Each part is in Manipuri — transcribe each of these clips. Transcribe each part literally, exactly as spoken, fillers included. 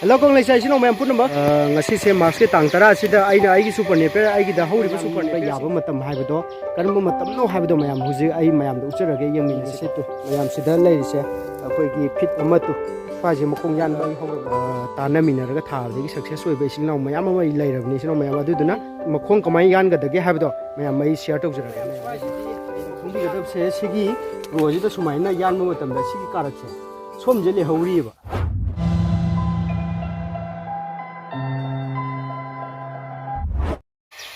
ꯍꯜꯂꯣ ꯀꯪꯂꯩꯁꯥ ꯏꯆꯤꯟ ꯏꯅꯥꯎ ꯃꯌꯥꯝ ꯄꯨꯝꯅꯃꯛ꯫ ꯑ, ꯉꯁꯤꯁꯦ ꯃꯥꯔꯁꯀꯤ ꯇꯥꯡ ꯇꯔꯥ ꯑꯁꯤꯗ ꯑꯩꯅ ꯑꯩꯒꯤ ꯁꯨꯄꯔ ꯅꯦꯄꯤꯌꯔ, ꯑꯩꯒꯤꯗ ꯍꯧꯔꯤꯕ ꯁꯨꯄꯔ ꯅꯦꯄꯤꯌꯔ ꯌꯥꯕ ꯃꯇꯝ ꯍꯥꯏꯕꯗꯣ ꯀꯔꯝꯕ ꯃꯇꯝꯅꯣ ꯍꯥꯏꯕꯗꯣ ꯃꯌꯥꯝ ꯍꯧꯖꯤꯛ ꯑꯩ ꯃꯌꯥꯝꯗ ꯎꯠꯆꯔꯒꯦ, ꯌꯦꯡꯃꯤꯟꯅꯁꯦ꯫ ꯇꯨ, ꯃꯌꯥꯝꯁꯤꯗ ꯂꯩꯔꯤꯁꯦ ꯑꯩꯈꯣꯏꯒꯤ ꯐꯤꯠ ꯑꯃ ꯇꯨ ꯁ꯭ꯋꯥꯏꯁꯦ ꯃꯈꯣꯡ ꯌꯥꯟꯕ ꯑꯩ ꯍꯧꯔꯕ, ꯑ, ꯇꯥꯟꯅꯃꯤꯟꯅꯔꯒ ꯊꯥꯕꯗꯒꯤ ꯁꯛꯁꯦꯁ ꯑꯣꯏꯕ ꯏꯆꯤꯟ ꯏꯅꯥꯎ ꯃꯌꯥꯝ ꯑꯃ ꯑꯩ ꯂꯩꯔꯕꯅꯤ꯫ ꯏꯆꯤꯟ ꯏꯅꯥꯎ ꯃꯌꯥꯝ ꯑꯗꯨꯗꯨꯅ ꯃꯈꯣꯡ ꯀꯃꯥꯏꯅ ꯌꯥꯟꯒꯗꯒꯦ ꯍꯥꯏꯕꯗꯣ ꯃꯌꯥꯝ ꯑꯩ ꯁꯤꯌꯔ ꯇꯧꯖꯔꯒꯦ꯫ ꯈꯪꯕꯤꯒꯗꯕꯁꯦ ꯁꯤꯒꯤ ꯔꯣꯁꯤꯗ ꯁꯨꯃꯥꯏꯅ ꯌꯥꯟꯕ ꯃꯇꯝꯗ ꯁꯤꯒꯤ ꯀꯥꯔꯛꯁꯦ ꯁꯣꯝꯁꯦ ꯂꯩꯍꯧꯔꯤꯕ꯫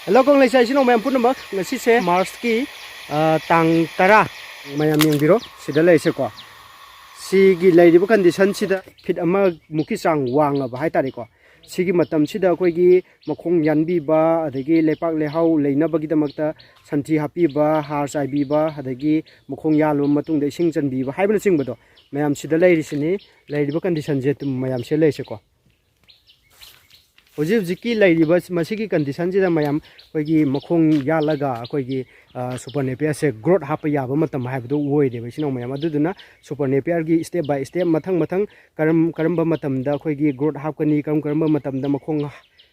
ꯍꯜꯂꯣ ꯀꯪꯂꯩꯁꯥ ꯏꯆꯤꯟ ꯏꯅꯥꯎ ꯃꯌꯥꯝ ꯄꯨꯝꯅꯃꯛ, ꯉꯁꯤꯁꯦ ꯃꯥꯔꯁꯀꯤ, ꯑ, ꯇꯥꯡ ꯇꯔꯥ꯫ ꯃꯌꯥꯝ ꯌꯦꯡꯕꯤꯔꯣ, ꯁꯤꯗ ꯂꯩꯔꯤꯁꯦꯀꯣ꯫ ꯁꯤꯒꯤ ꯂꯩꯔꯤꯕ ꯀꯟꯗꯤꯁꯟꯁꯤꯗ ꯐꯤꯠ ꯑꯃꯃꯨꯛꯀꯤ ꯆꯥꯡ ꯋꯥꯡꯉꯕ ꯍꯥꯏꯇꯥꯔꯦꯀꯣ꯫ ꯁꯤꯒꯤ ꯃꯇꯝꯁꯤꯗ ꯑꯩꯈꯣꯏꯒꯤ ꯃꯈꯣꯡ ꯌꯥꯟꯕꯤꯕ, ꯑꯗꯒꯤ ꯂꯩꯄꯥꯛ ꯂꯩꯍꯥꯎ ꯂꯩꯅꯕꯒꯤꯗꯃꯛꯇ ꯁꯟꯊꯤ ꯍꯥꯞꯄꯤꯕ, ꯍꯥꯔ ꯆꯥꯏꯕꯤꯕ, ꯑꯗꯒꯤ ꯃꯈꯣꯡ ꯌꯥꯜꯂꯕ ꯃꯇꯨꯡꯗ ꯏꯁꯤꯡ ꯆꯟꯕꯤꯕ ꯍꯥꯏꯕꯅꯆꯤꯡꯕꯗꯣ ꯃꯌꯥꯝꯁꯤꯗ ꯂꯩꯔꯤꯁꯤꯅꯤ꯫ ꯂꯩꯔꯤꯕ ꯀꯟꯗꯤꯁꯟꯁꯦ ꯑꯗꯨꯝ ꯃꯌꯥꯝꯁꯦ ꯂꯩꯔꯤꯁꯦꯀꯣ꯫ ꯍꯧꯖꯤꯛ ꯍꯧꯖꯤꯛꯀꯤ ꯂꯩꯔꯤꯕ ꯃꯁꯤꯒꯤ ꯀꯟꯗꯤꯁꯟꯁꯤꯗ ꯃꯌꯥꯝ ꯑꯩꯈꯣꯏꯒꯤ ꯃꯈꯣꯡ ꯌꯥꯜꯂꯒ ꯑꯩꯈꯣꯏꯒꯤ, ꯑ, ꯁꯨꯄꯔ ꯅꯦꯄꯤꯌꯔꯁꯦ ꯒ꯭ꯔꯣꯠ ꯍꯥꯞꯄ ꯌꯥꯕ ꯃꯇꯝ ꯍꯥꯏꯕꯗꯨ ꯑꯣꯏꯔꯦꯕ ꯏꯆꯤꯟ ꯏꯅꯥꯎ ꯃꯌꯥꯝ꯫ ꯑꯗꯨꯗꯨꯅ ꯁꯨꯄꯔ ꯅꯦꯄꯤꯌꯔꯒꯤ ꯁ꯭ꯇꯦꯞ ꯕꯥꯏ ꯁ꯭ꯇꯦꯞ, ꯃꯊꯪ ꯃꯊꯪ ꯀꯔꯝ-, ꯀꯔꯝꯕ ꯃꯇꯝꯗ ꯑꯩꯈꯣꯏꯒꯤ ꯒ꯭ꯔꯣꯠ ꯍꯥꯞꯀꯅꯤ, ꯀꯔꯝ ꯀꯔꯝꯕ ꯃꯇꯝꯗ ꯃꯈꯣꯡ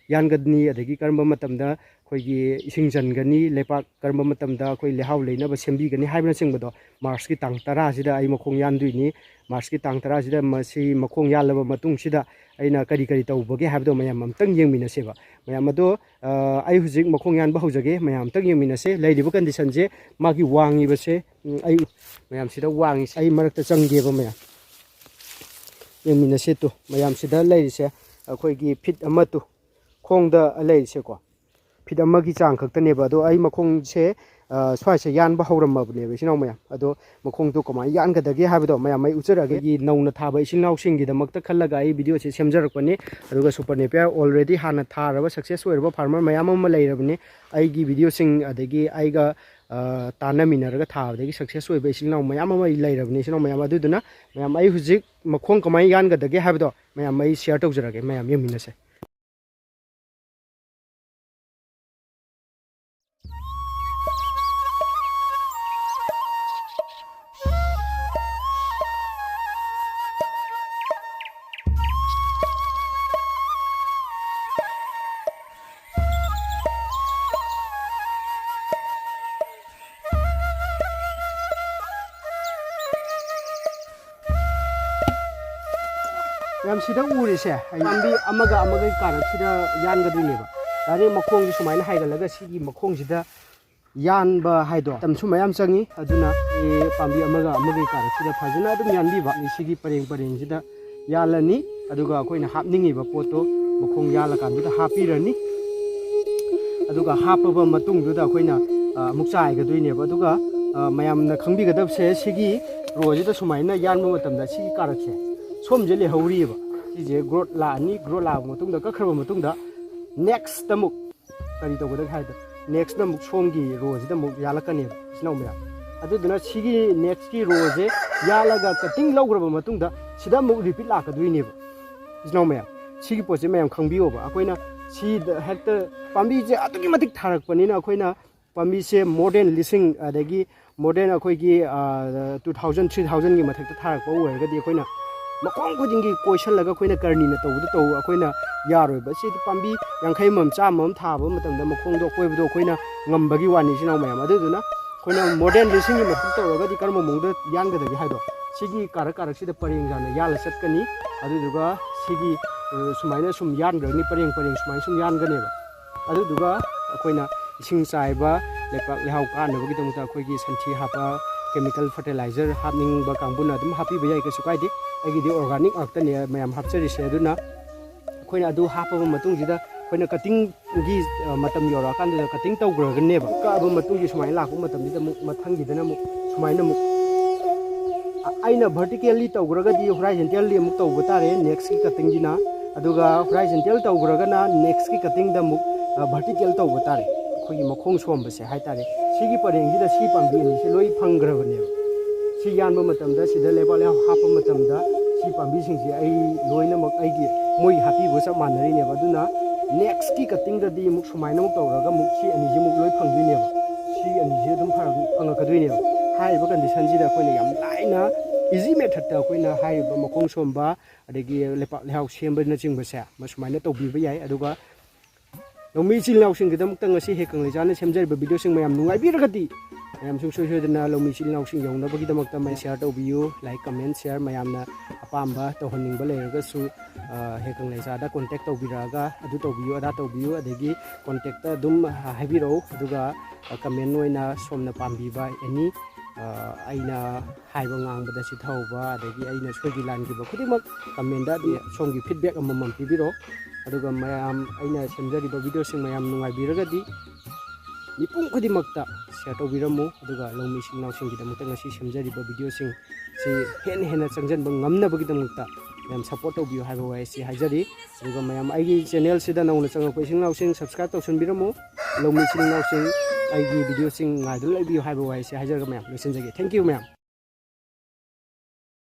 ꯌꯥꯟꯒꯅꯤ, ꯑꯗꯒꯤ ꯀꯔꯝꯕ ꯃꯇꯝꯗ ꯑꯩꯈꯣꯏꯒꯤ ꯏꯁꯤꯡ ꯆꯟꯒꯅꯤ, ꯂꯩꯄꯥꯛ ꯀꯔꯝꯕ ꯃꯇꯝꯗ ꯑꯩꯈꯣꯏ ꯂꯩꯍꯥꯎ ꯂꯩꯅꯕ ꯁꯦꯝꯕꯤꯒꯅꯤ ꯍꯥꯏꯕꯅꯆꯤꯡꯕꯗꯣ ꯃꯥꯔꯁꯀꯤ ꯇꯥꯡ ꯇꯔꯥꯁꯤꯗ ꯑꯩ ꯃꯈꯣꯡ ꯌꯥꯟꯗꯣꯏꯅꯤ꯫ ꯃꯥꯔꯁꯀꯤ ꯇꯥꯡ ꯇꯔꯥꯁꯤꯗ ꯃꯁꯤ ꯃꯈꯣꯡ ꯌꯥꯜꯂꯕ ꯃꯇꯨꯡꯁꯤꯗ ꯑꯩꯅ ꯀꯔꯤ ꯀꯔꯤ ꯇꯧꯕꯒꯦ ꯍꯥꯏꯕꯗꯣ ꯃꯌꯥꯝ ꯑꯝꯇꯪ ꯌꯦꯡꯃꯤꯟꯅꯁꯦꯕ꯫ ꯃꯌꯥꯝ ꯑꯗꯣ, ꯑ, ꯑꯩ ꯍꯧꯖꯤꯛ ꯃꯈꯣꯡ ꯌꯥꯟꯕ ꯍꯧꯖꯒꯦ꯫ ꯃꯌꯥꯝ ꯑꯝꯇꯪ ꯌꯦꯡꯃꯤꯟꯅꯁꯦ꯫ ꯂꯩꯔꯤꯕ ꯀꯟꯗꯤꯁꯟꯁꯦ, ꯃꯥꯒꯤ ꯋꯥꯡꯉꯤꯕꯁꯦ, ꯎꯝ, ꯑꯩ ꯃꯌꯥꯝꯁꯤꯗ ꯋꯥꯡꯉꯤꯁꯦ ꯑꯩ ꯃꯔꯛꯇ ꯆꯪꯒꯦꯕ ꯃꯌꯥꯝ꯫ ꯌꯦꯡꯃꯤꯟꯅꯁꯦ ꯇꯨ꯫ ꯃꯌꯥꯝꯁꯤꯗ ꯂꯩꯔꯤꯁꯦ ꯑꯩꯈꯣꯏꯒꯤ ꯐꯤꯠ ꯑꯃ ꯇꯨ ꯈꯣꯡꯗ ꯂꯩꯔꯤꯁꯦꯀꯣ꯫ ꯐꯤꯠ ꯑꯃꯒꯤ ꯆꯥꯡ ꯈꯛꯇꯅꯦꯕ꯫ ꯑꯗꯣ ꯑꯩ ꯃꯈꯣꯡꯁꯦ, ꯑ, ꯁ꯭ꯋꯥꯏꯁꯦ ꯌꯥꯟꯕ ꯍꯧꯔꯝꯃꯕꯅꯦꯕ ꯏꯆꯤꯟ ꯏꯅꯥꯎ ꯃꯌꯥꯝ꯫ ꯑꯗꯣ ꯃꯈꯣꯡꯗꯣ ꯀꯃꯥꯏꯅ ꯌꯥꯟꯒꯗꯒꯦ ꯍꯥꯏꯕꯗꯣ ꯃꯌꯥꯝ ꯑꯩ ꯎꯠꯆꯔꯛꯑꯒꯦ꯫ ꯑꯩꯒꯤ ꯅꯧꯅ ꯊꯥꯕ ꯏꯆꯤꯟ ꯏꯅꯥꯎꯁꯤꯡꯒꯤꯗꯃꯛꯇ ꯈꯜꯂꯒ ꯑꯩ ꯚꯤꯗꯤꯑꯣꯁꯦ ꯁꯦꯝꯖꯔꯛꯄꯅꯤ꯫ ꯑꯗꯨꯒ ꯁꯨꯄꯔ ꯅꯦꯄꯤꯌꯔ ꯑꯣꯜꯔꯦꯗꯤ ꯍꯥꯟꯅ ꯊꯥꯔꯕ ꯁꯛꯁꯦꯁ ꯑꯣꯏꯔꯕ ꯐꯥꯔꯃꯔ ꯃꯌꯥꯝ ꯑꯃ ꯂꯩꯔꯕꯅꯤ꯫ ꯑꯩꯒꯤ ꯚꯤꯗꯤꯑꯣꯁꯤꯡ ꯑꯗꯒꯤ ꯑꯩꯒ, ꯑ, ꯇꯥꯟꯅꯃꯤꯟꯅꯔꯒ ꯊꯥꯕꯗꯒꯤ ꯁꯛꯁꯦꯁ ꯑꯣꯏꯕ ꯏꯆꯤꯟ ꯏꯅꯥꯎ ꯃꯌꯥꯝ ꯑꯃ ꯂꯩꯔꯕꯅꯤ ꯏꯆꯤꯟ ꯏꯅꯥꯎ ꯃꯌꯥꯝ꯫ ꯑꯗꯨꯗꯨꯅ ꯃꯌꯥꯝ ꯑꯩ ꯍꯧꯖꯤꯛ ꯃꯈꯣꯡ ꯀꯃꯥꯏꯅ ꯌꯥꯟꯒꯗꯒꯦ ꯍꯥꯏꯕꯗꯣ ꯃꯌꯥꯝ ꯑꯩ ꯁꯤꯌꯔ ꯇꯧꯖꯔꯛꯑꯒꯦ꯫ ꯃꯌꯥꯝ ꯌꯦꯡꯃꯤꯟꯅꯁꯦ꯫ ꯃꯌꯥꯝꯁꯤꯗ ꯎꯔꯤꯁꯦ ꯄꯥꯝꯕꯤ ꯑꯃꯒ ꯑꯃꯒꯒꯤ ꯀꯥꯔꯛꯁꯤꯗ ꯌꯥꯟꯒꯗꯣꯏꯅꯦꯕ꯫ ꯗꯥꯏꯔꯦꯛ ꯃꯈꯣꯡꯁꯦ ꯁꯨꯃꯥꯏꯅ ꯍꯥꯏꯒꯠꯂꯒ ꯁꯤꯒꯤ ꯃꯈꯣꯡꯁꯤꯗ ꯌꯥꯟꯕ ꯍꯥꯏꯗꯣ ꯃꯇꯝꯁꯨ ꯃꯌꯥꯝ ꯆꯪꯉꯤ꯫ ꯑꯗꯨꯅ ꯄꯥꯝꯕꯤ ꯑꯃꯒ ꯑꯃꯒꯤ ꯀꯥꯔꯛꯁꯤꯗ ꯐꯖꯅ ꯑꯗꯨꯝ ꯌꯥꯟꯕꯤꯕ꯫ ꯁꯤꯒꯤ ꯄꯔꯦꯡ ꯄꯔꯦꯡꯁꯤꯗ ꯌꯥꯜꯂꯅꯤ꯫ ꯑꯗꯨꯒ ꯑꯩꯈꯣꯏꯅ ꯍꯥꯞꯅꯤꯡꯉꯤꯕ ꯄꯣꯠꯇꯣ ꯃꯈꯣꯡ ꯌꯥꯜꯂꯀꯥꯟꯗꯨꯗ ꯍꯥꯞꯄꯤꯔꯅꯤ꯫ ꯑꯗꯨꯒ ꯍꯥꯞꯄꯕ ꯃꯇꯨꯡꯗꯨꯗ ꯑꯩꯈꯣꯏꯅ ꯑꯃꯨꯛ ꯆꯥꯏꯒꯗꯣꯏꯅꯦꯕ꯫ ꯑꯗꯨꯒ ꯃꯌꯥꯝꯅ ꯈꯪꯕꯤꯒꯗꯕꯁꯦ, ꯁꯤꯒꯤ ꯔꯣꯁꯤꯗ ꯁꯨꯃꯥꯏꯅ ꯌꯥꯟꯕ ꯃꯇꯝꯗ ꯁꯤꯒꯤ ꯀꯥꯔꯛꯁꯦ ꯁꯣꯝꯁꯦ ꯂꯩꯍꯧꯔꯤꯑꯕ꯫ ꯁꯤꯁꯦ ꯒ꯭ꯔꯣꯠ ꯂꯥꯛꯑꯅꯤ꯫ ꯒ꯭ꯔꯣꯠ ꯂꯥꯛꯑꯕ ꯃꯇꯨꯡꯗ, ꯀꯛꯈ꯭ꯔꯕ ꯃꯇꯨꯡꯗ, ꯅꯦꯛꯁꯇ ꯑꯃꯨꯛ ꯀꯔꯤ ꯇꯧꯒꯗꯒꯦ ꯍꯥꯏꯗ, ꯅꯦꯛꯁꯇ ꯑꯃꯨꯛ ꯁꯣꯝꯒꯤ ꯔꯣꯁꯤꯗ ꯑꯃꯨꯛ ꯌꯥꯜꯂꯛꯀꯅꯦꯕ, ꯏꯆꯤꯟ ꯏꯅꯥꯎ ꯃꯌꯥꯝ꯫ ꯑꯗꯨꯗꯨꯅ ꯁꯤꯒꯤ ꯅꯦꯛꯁꯀꯤ ꯔꯣꯁꯦ ꯌꯥꯜꯂꯒ ꯀꯠꯇꯤꯡ ꯂꯧꯈ꯭ꯔꯕ ꯃꯇꯨꯡꯗ ꯁꯤꯗ ꯑꯃꯨꯛ ꯔꯤꯄꯤꯠ ꯂꯥꯛꯀꯗꯣꯏꯅꯦꯕ, ꯏꯆꯤꯟ ꯏꯅꯥꯎ ꯃꯌꯥꯝ꯫ ꯁꯤꯒꯤ ꯄꯣꯠꯁꯦ ꯃꯌꯥꯝ ꯈꯪꯕꯤꯌꯣꯕ꯫ ꯑꯩꯈꯣꯏꯅ ꯁꯤꯗ ꯍꯦꯛꯇ ꯄꯥꯝꯕꯤꯁꯦ ꯑꯗꯨꯛꯀꯤ ꯃꯇꯤꯛ ꯊꯥꯔꯛꯄꯅꯤꯅ, ꯑꯩꯈꯣꯏꯅ ꯄꯥꯝꯕꯤꯁꯦ more than ꯂꯤꯁꯤꯡ, ꯑꯗꯒꯤ more than ꯑꯩꯈꯣꯏꯒꯤ two thousand, three thousandꯒꯤ ꯃꯊꯛꯇ ꯊꯥꯔꯛꯄ ꯑꯣꯏꯔꯒꯗꯤ, ꯑꯩꯈꯣꯏꯅ ꯃꯈꯣꯡ ꯈꯨꯗꯤꯡꯒꯤ ꯀꯣꯏꯁꯜꯂꯒ ꯑꯩꯈꯣꯏꯅ ꯀꯔꯅꯤꯅ ꯇꯧꯕꯗ ꯇꯧ, ꯑꯩꯈꯣꯏꯅ ꯌꯥꯔꯣꯏꯕ꯫ ꯁꯤ ꯄꯥꯝꯕꯤ ꯌꯥꯡꯈꯩ ꯑꯃ, ꯆꯥꯝꯃ ꯑꯃ ꯊꯥꯕ ꯃꯇꯝꯗ ꯃꯈꯣꯡꯗꯣ ꯑꯀꯣꯏꯕꯗꯣ ꯑꯩꯈꯣꯏꯅ ꯉꯝꯕꯒꯤ ꯋꯥꯅꯤ, ꯏꯆꯤꯟ ꯏꯅꯥꯎ ꯃꯌꯥꯝ꯫ ꯑꯗꯨꯗꯨꯅ ꯑꯩꯈꯣꯏꯅ more than ꯂꯤꯁꯤꯡꯒꯤ ꯃꯊꯛ ꯇꯧꯔꯒꯗꯤ ꯀꯔꯝꯕ ꯃꯑꯣꯡꯗ ꯌꯥꯟꯒꯗꯒꯦ ꯍꯥꯏꯗꯣ, ꯁꯤꯒꯤ ꯀꯥꯔꯛ ꯀꯥꯔꯛꯁꯤꯗ ꯄꯔꯦꯡ ꯁꯥꯅ ꯌꯥꯜꯂ ꯆꯠꯀꯅꯤ꯫ ꯑꯗꯨꯗꯨꯒ ꯁꯤꯒꯤ, ꯑ, ꯁꯨꯃꯥꯏꯅ ꯁꯨꯝ ꯌꯥꯟꯈ꯭ꯔꯅꯤ, ꯄꯔꯦꯡ ꯄꯔꯦꯡ ꯁꯨꯃꯥꯏꯅ ꯁꯨꯝ ꯌꯥꯟꯒꯅꯦꯕ꯫ ꯑꯗꯨꯗꯨꯒ ꯑꯩꯈꯣꯏꯅ ꯏꯁꯤꯡ ꯆꯥꯏꯕ, ꯂꯩꯄꯥꯛ ꯂꯩꯍꯥꯎ ꯀꯥꯅꯕꯒꯤꯗꯃꯛꯇ ꯑꯩꯈꯣꯏꯒꯤ ꯁꯟꯊꯤ ꯍꯥꯞꯄ, chemical fertilizer ꯍꯥꯞꯅꯤꯡꯕ ꯀꯥꯡꯕꯨꯅ ꯑꯗꯨꯝ ꯍꯥꯞꯄꯤꯕ ꯌꯥꯏ, ꯀꯩꯁꯨ ꯀꯥꯏꯗꯦ꯫ ꯑꯩꯒꯤꯗꯤ organic ꯉꯥꯛꯇꯅꯦ ꯃꯌꯥꯝ ꯍꯥꯞꯆꯔꯤꯁꯦ꯫ ꯑꯗꯨꯅ ꯑꯩꯈꯣꯏꯅ ꯑꯗꯨ ꯍꯥꯞꯄꯕ ꯃꯇꯨꯡꯁꯤꯗ ꯑꯩꯈꯣꯏꯅ cuttingꯒꯤ, ꯑ, ꯃꯇꯝ ꯌꯧꯔꯛꯑꯀꯥꯟꯗꯨꯗ cutting ꯇꯧꯈ꯭ꯔꯒꯅꯦꯕ꯫ ꯀꯛꯑꯕ ꯃꯇꯨꯡꯒꯤ ꯁꯨꯃꯥꯏꯅ ꯂꯥꯛꯄ ꯃꯇꯝꯁꯤꯗ ꯑꯃꯨꯛ ꯃꯊꯪꯒꯤꯗꯅ ꯑꯃꯨꯛ ꯁꯨꯃꯥꯏꯅ ꯑꯃꯨꯛ, ꯑ, ꯑꯩꯅ vertically ꯇꯧꯈ꯭ꯔꯒꯗꯤ horizontally ꯑꯃꯨꯛ ꯇꯧꯕ ꯇꯥꯔꯦ nextꯀꯤ cuttingꯒꯤꯅ꯫ ꯑꯗꯨꯒ horizontal ꯇꯧꯈ꯭ꯔꯒꯅ nextꯀꯤ cuttingꯗ ꯑꯃꯨꯛ, ꯑ, vertical ꯇꯧꯕ ꯇꯥꯔꯦ꯫ ꯑꯩꯈꯣꯏꯒꯤ ꯃꯈꯣꯡ ꯁꯣꯝꯕꯁꯦ ꯍꯥꯏꯇꯥꯔꯦ꯫ ꯁꯤꯒꯤ ꯄꯔꯦꯡꯁꯤꯗ ꯁꯤ ꯄꯥꯝꯕꯤ ꯑꯅꯤꯁꯦ ꯂꯣꯏ ꯐꯪꯈ꯭ꯔꯕꯅꯦꯕ꯫ ꯁꯤ ꯌꯥꯟꯕ ꯃꯇꯝꯗ, ꯁꯤꯗ ꯂꯩꯕꯥꯛ ꯂꯩꯍꯥꯎ ꯍꯥꯞꯄ ꯃꯇꯝꯗ, ꯁꯤ ꯄꯥꯝꯕꯤꯁꯤꯡꯁꯦ ꯑꯩ ꯂꯣꯏꯅꯃꯛ ꯑꯩꯒꯤ, ꯃꯣꯏꯒꯤ ꯍꯥꯞꯄꯤꯕꯒ ꯆꯞ ꯃꯥꯟꯅꯔꯤꯅꯦꯕ꯫ ꯑꯗꯨꯅ nextꯀꯤ cuttingꯗꯗꯤ ꯑꯃꯨꯛ ꯁꯨꯃꯥꯏꯅ ꯑꯃꯨꯛ ꯇꯧꯔꯒ ꯑꯃꯨꯛ ꯁꯤ ꯑꯅꯤꯁꯦ ꯑꯃꯨꯛ ꯂꯣꯏ ꯐꯪꯗꯣꯏꯅꯦꯕ꯫ ꯁꯤ ꯑꯅꯤꯁꯦ ꯑꯗꯨꯝ ꯐꯪꯉꯛꯀꯗꯣꯏꯅꯦꯕ꯫ ꯍꯥꯏꯔꯤꯕ conditionꯁꯤꯗ ꯑꯩꯈꯣꯏꯅ ꯌꯥꯝ ꯂꯥꯏꯅ, easy methodꯇ ꯑꯩꯈꯣꯏꯅ ꯍꯥꯏꯔꯤꯕ ꯃꯈꯣꯡ ꯁꯣꯝꯕ, ꯑꯗꯒꯤ ꯂꯩꯄꯥꯛ ꯂꯩꯍꯥꯎ ꯁꯦꯝꯕꯅꯆꯤꯡꯕꯁꯦ ꯃꯁꯨꯃꯥꯏꯅ ꯇꯧꯕꯤꯕ ꯌꯥꯏ꯫ ꯑꯗꯨꯒ ꯂꯧꯃꯤ ꯏꯆꯤꯜ ꯏꯅꯥꯎꯁꯤꯡꯒꯤꯗꯃꯛꯇ ꯉꯁꯤ ꯍꯦꯛ ꯀꯪꯂꯩꯖꯥꯅ ꯁꯦꯝꯖꯔꯤꯕ videoꯁꯤꯡ ꯃꯌꯥꯝ ꯅꯨꯡꯉꯥꯏꯕꯤꯔꯒꯗꯤ, ꯃꯌꯥꯝ ꯁꯨꯡꯁꯣꯏ ꯁꯣꯏꯗꯅ ꯂꯧꯃꯤ ꯏꯆꯤꯜ ꯏꯅꯥꯎꯁꯤꯡ ꯌꯧꯅꯕꯒꯤꯗꯃꯛꯇ ꯃꯌꯥꯝ share ꯇꯧꯕꯤꯌꯨ, like, comment, share ꯃꯌꯥꯝꯅ ꯑꯄꯥꯝꯕ ꯇꯧꯍꯟꯅꯤꯡꯕ ꯂꯩꯔꯒꯁꯨ, ꯑ, ꯍꯦꯛ ꯀꯪꯂꯩꯆꯥꯗ contact ꯇꯧꯕꯤꯔꯛꯑꯒ, "ꯑꯗꯨ ꯇꯧꯕꯤꯌꯨ, ꯑꯗꯥ ꯇꯧꯕꯤꯌꯨ", ꯑꯗꯒꯤ contact-ꯇ ꯑꯗꯨꯝ ꯍꯥꯏꯕꯤꯔꯛꯎ꯫ ꯑꯗꯨꯒ, ꯑ, comment ꯑꯣꯏꯅ ꯁꯣꯝꯅ ꯄꯥꯝꯕꯤꯕ any, ꯑ, ꯑꯩꯅ ꯍꯥꯏꯕ ꯉꯥꯡꯕꯗ ꯆꯤꯊꯍꯧꯕ, ꯑꯗꯒꯤ ꯑꯩꯅ ꯁꯣꯏꯈꯤ ꯂꯥꯟꯈꯤꯕ ꯈꯨꯗꯤꯡꯃꯛ comment-ꯇ ꯑꯗꯨꯝ ꯁꯣꯝꯒꯤ feedback ꯑꯃꯃꯝ ꯄꯤꯕꯤꯔꯛꯑꯣ꯫ ꯑꯗꯨꯒ ꯃꯌꯥꯝ, ꯑꯩꯅ ꯁꯦꯝꯖꯔꯤꯕ video-ꯁꯤꯡ ꯃꯌꯥꯝ ꯅꯨꯡꯉꯥꯏꯕꯤꯔꯒꯗꯤ ꯃꯤꯄꯨꯝ ꯈꯨꯗꯤꯡꯃꯛꯇ share ꯇꯧꯕꯤꯔꯝꯃꯨ꯫ ꯑꯗꯨꯒ ꯂꯧꯃꯤ ꯏꯆꯤꯜ ꯏꯅꯥꯎꯁꯤꯡꯒꯤꯗꯃꯛꯇ ꯉꯁꯤ ꯁꯦꯝꯖꯔꯤꯕ video-ꯁꯤꯡ ꯁꯤ ꯍꯦꯟꯅ ꯍꯦꯟꯅ ꯆꯪꯁꯤꯟꯕ ꯉꯝꯅꯕꯒꯤꯗꯃꯛꯇ ꯃꯌꯥꯝ support ꯇꯧꯕꯤꯌꯨ ꯍꯥꯏꯕ ꯋꯥꯍꯩꯁꯤ ꯍꯥꯏꯖꯔꯤ꯫ ꯑꯗꯨꯒ ꯃꯌꯥꯝ ꯑꯩꯒꯤ channel-ꯁꯤꯗ ꯅꯧꯅ ꯆꯪꯂꯛꯄ ꯏꯆꯤꯜ ꯏꯅꯥꯎꯁꯤꯡ subscribe ꯇꯧꯁꯤꯟꯕꯤꯔꯝꯃꯨ꯫ ꯂꯧꯃꯤ ꯏꯆꯤꯜ ꯏꯅꯥꯎꯁꯤꯡ, ꯑꯩꯒꯤ video-ꯁꯤꯡ ꯉꯥꯏꯗꯨꯅ ꯂꯩꯕꯤꯌꯨ ꯍꯥꯏꯕ ꯋꯥꯍꯩꯁꯤ ꯍꯥꯏꯖꯔꯒ ꯃꯌꯥꯝ ꯂꯣꯏꯁꯤꯟꯖꯒꯦ꯫ Thank you ꯃꯌꯥꯝ꯫